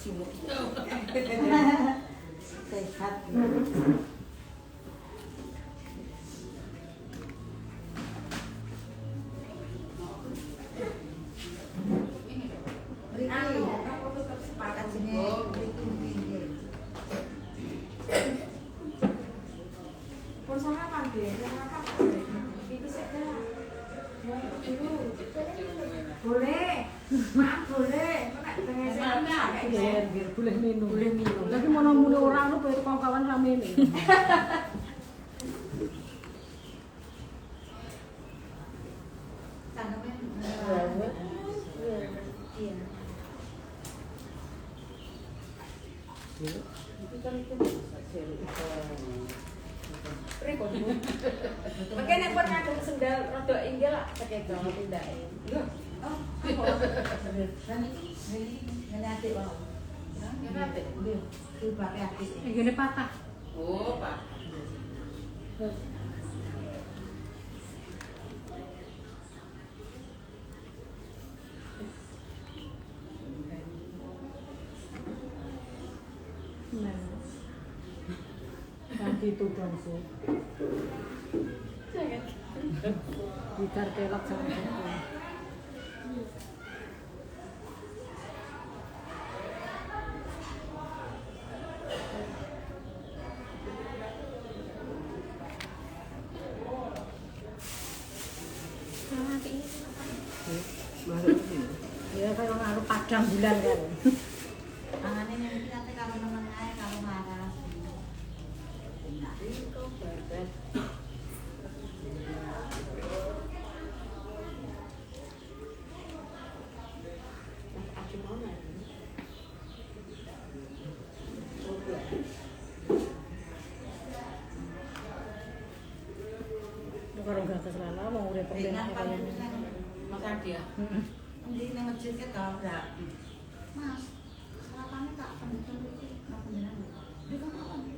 Sumuk. Sehat. Boleh, maaf boleh. Boleh minum. Boleh minum. Tapi mono muni ora ono koyo kawan-kawan rame ini. Mungkin nek pun ngagem sendal rada inggil lak sekeca tindake. Lho, oh, lan iki ngene atik wae. Ngene atik. Nggih, dibake atik. Ngene patah. Oh, Pak. Nah. Nanti itu bangsu. Gitar kelok sama itu. Ya kayak ngaruh padang bulan kan. Angane ngene iki ate karo nemen ae karo marah. Karo gagas lala wong urip penak kaya makan dia. Heeh. Endi nang masjid ke ta ora? Mas, sarapane tak pendeten iki napa jenengan? Iki kok apa iki?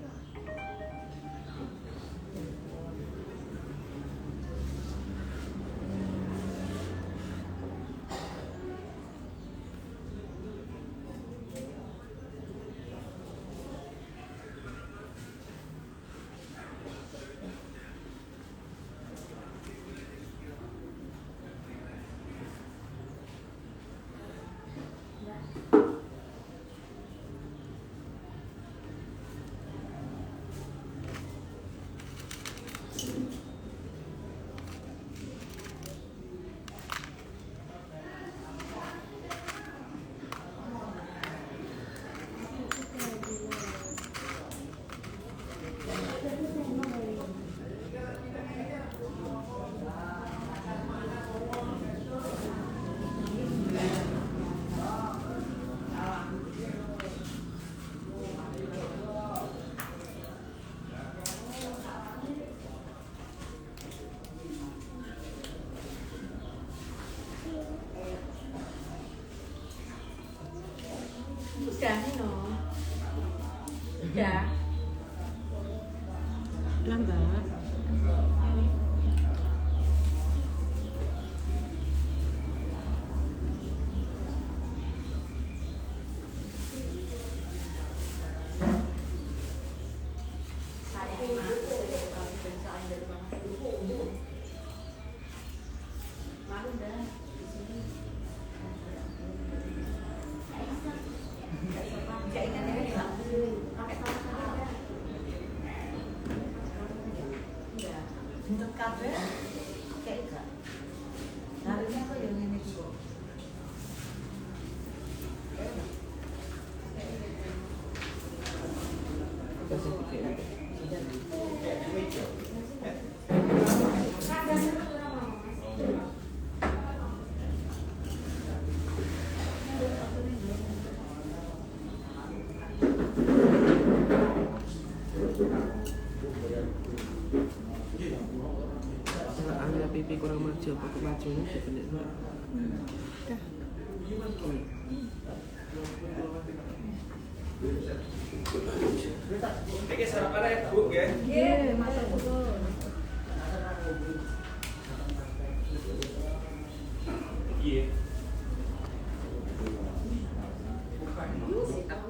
Udah no. Udah. Udah, Mbak. Bentuk kabeh kayak gak. Harusnya kok yang ngene iki kok. Pipi kurang maju apa kemajuannya sebenarnya? Udah. Iki sarapan Bu nggih. Nggih, matur nuwun. Iya. Aku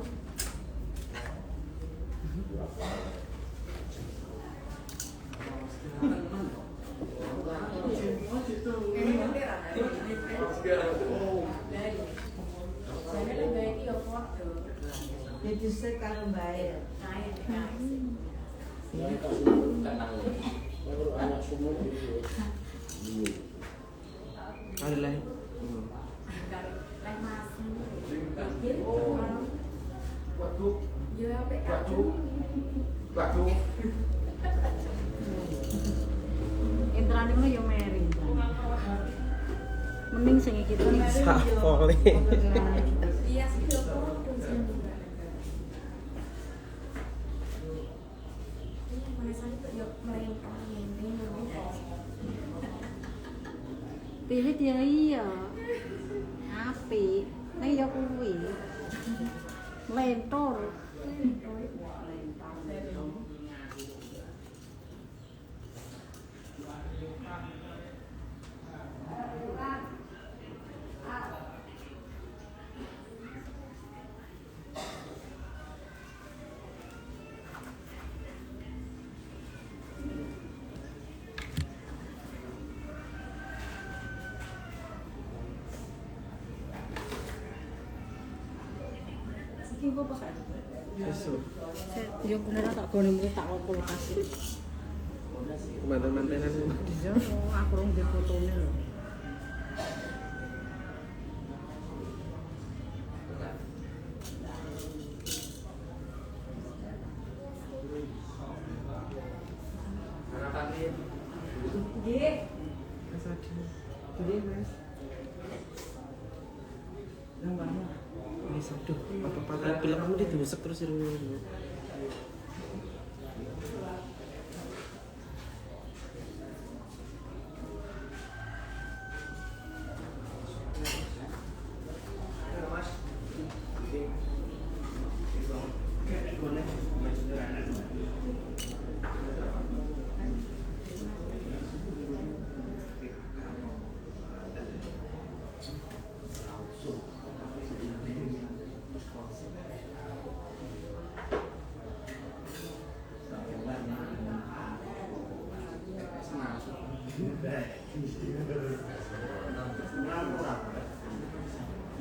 Didisik karo mbae. Adalah. Waduh. Entrane ngono ya meri. Mending sing iki to. Sapole. Iya sih. Pilih ya iya. Apik. Nek ya kuwi. Lentor. Susu. Yo bener tak gone mung tak kulkas. Mantan-mantanan. Iya, aku rong ndek fotone lho. Nggih. Mas Adi. Nggih, Mas. Nang mana? Wis aduh, apa-apa pilek kamu ditusuk terus irung.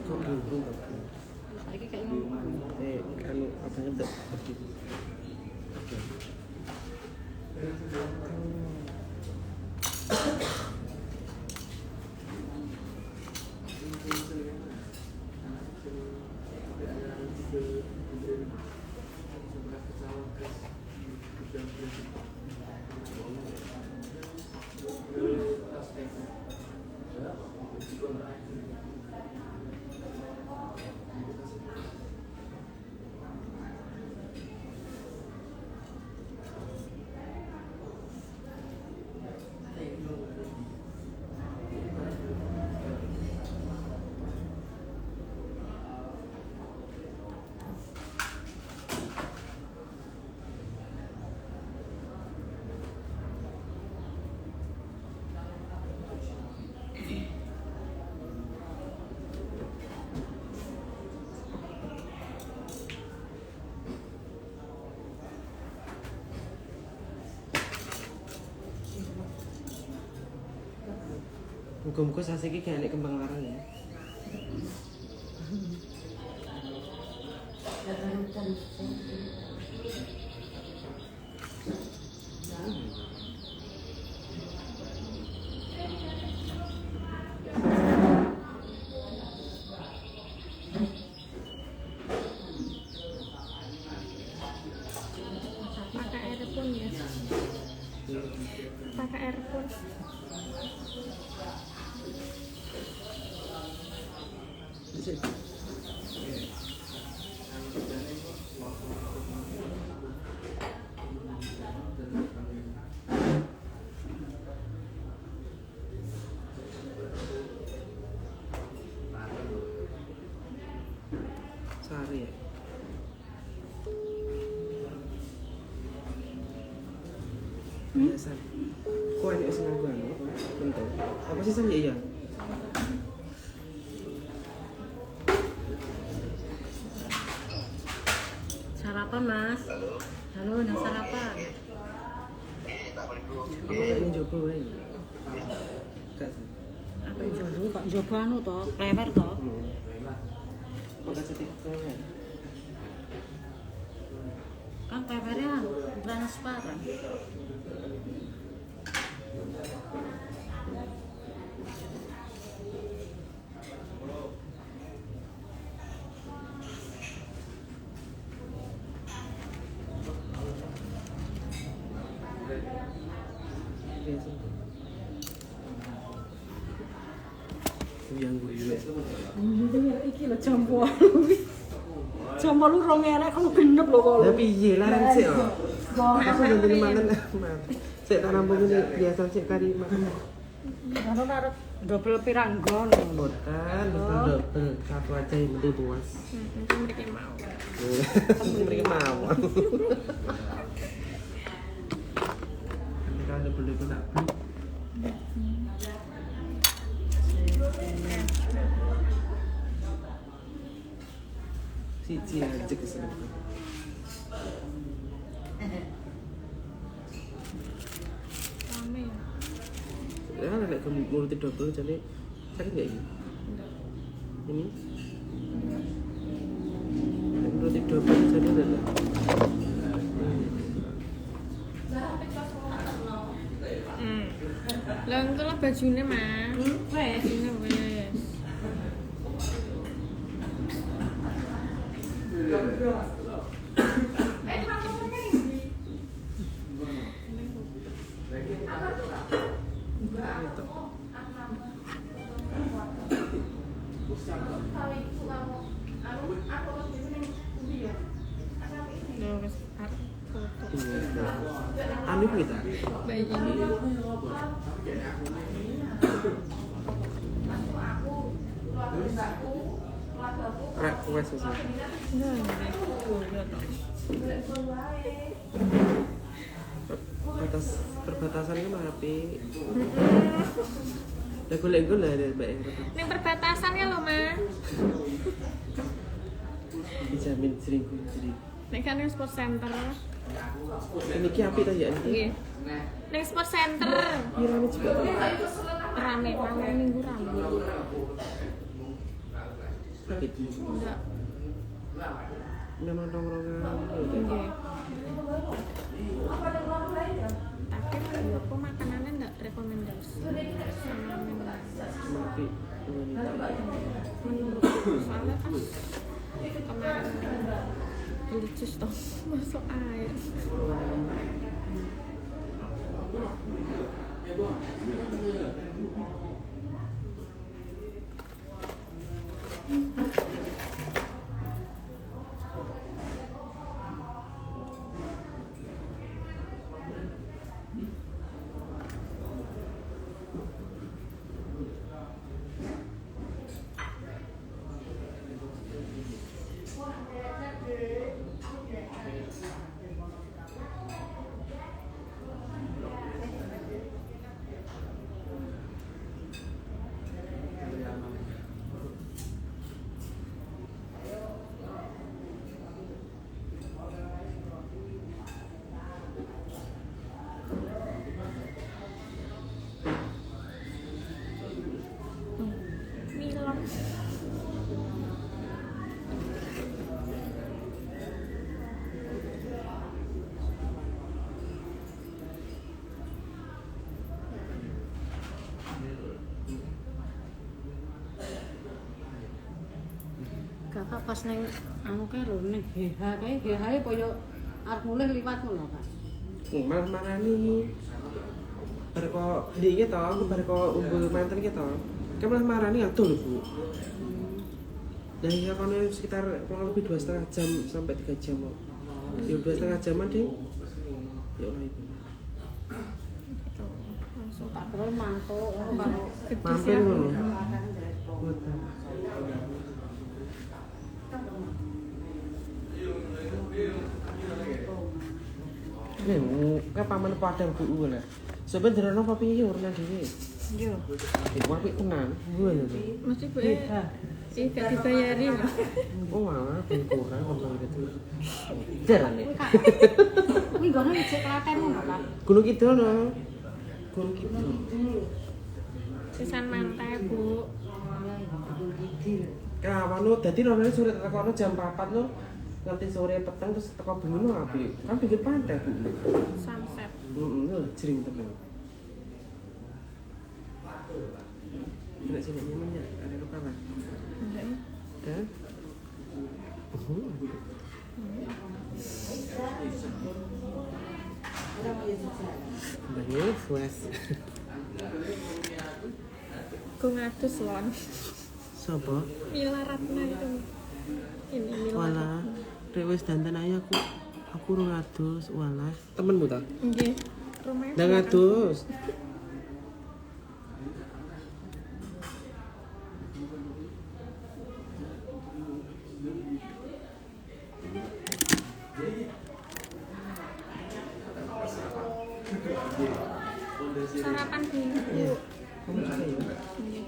Kok burung kok? Saiki kayak ngono. Anu apanya udah berdiri. Oke. Muga-muga sasi iki gak enek kembang larang ya. Pakai air pun ya. Pakai air pun. Sari ya. Biasa. Kok enek sing nganggo anu apa? Bentuk. Apa sih San ya? Sarapan, Mas. Halo, nang sarapan. Apa kayak njogo wae? Gak sih. Apa njogo kok njogo anu to, klewer to. Apa kasih TikTok ya? Kan pepernya transparan. Yang gue Iki lho jam 8. Jam 8 rong elek kono genep lho kok. Lah piye larang sik kok. Aku ngenteni manten. Sik tak rampung ini biasa sik kari makan. Ono arep double pirang nggon. Boten, boten double. Satu aja yang penting puas. Mriki mau. Mriki mau. Nanti kalau double-double tak beli. Siji aja kesel. Rame ya. Ya nek mulut double jadi sakit nggak ini? Ini? Nek mulut double jadi enggak? Lah engko lah bajune, Mas. Bajune wis. Anu kita. Bayi ini. Rek wes wes. Batas perbatasan itu mah api. Lah golek-golek ada Mbak yang Ning perbatasan ya lho, Mas. Dijamin sering-sering. Nek kan ning sport center. Ini ki apik ta ya ini? Nggih. Ning sport center. Iya rame juga. Rame, rame minggu rame. Sakit. Enggak. Memang tongkrongan. Nggih. Tapi menurutku makanannya enggak rekomendasi. Sama Mati. menurutku soalnya pas kemarin beli jus toh masuk air. Milon. Kakak pas neng anu kae lho ning GH kae GH e koyo arep mulih liwat ngono, Kak. Malah marani. Bar kok ndi iki to, aku bar kok umbul manten iki to. Kayak malah marani adoh lho, Bu. Dan ya kono sekitar kurang lebih 2,5 jam sampai 3 jam kok. Ya 2,5 jaman deh. Ya Allah ibu. Langsung Tak kira mantuk ngono karo Mampir ngono. Boten. Nih, kayak paman padang Bu lah. Sebenarnya apa piye urna dhewe? Yo. Iku apik tenan. Gue lho. Mesti Bu ih gak dibayari lho. Oh, malah ben kurang ngomong gitu. Jarane. Kuwi nggone ijek Klaten ngono, Kak. Gunung Kidul no. Gunung Kidul. Sisan mantai, Bu. Kawan lo, dadi rono surat tekono jam 4 lo. Nganti sore petang terus teko bengi lho apik. Kan pinggir pantai, Bu. Sunset. Heeh, lho jering temen. Nek sini nyaman ya, ada luka lah. Enggak ya. Dah. Banyak puas. Ku ngadus lon. Sopo? Mila Ratna itu. Ini Mila. Walah, rek wis dandan ae aku urung adus, walah. Temenmu ta? Nggih. Rumahnya Ndang belakang. adus. Sarapan dulu. Iya. Kamu juga ya? Nggih.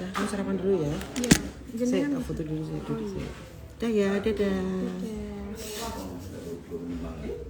Udah, kamu sarapan dulu ya. Iya. Saya Jenengan. foto dulu, saya duduk saya. Dah ya, dadah. Dadah.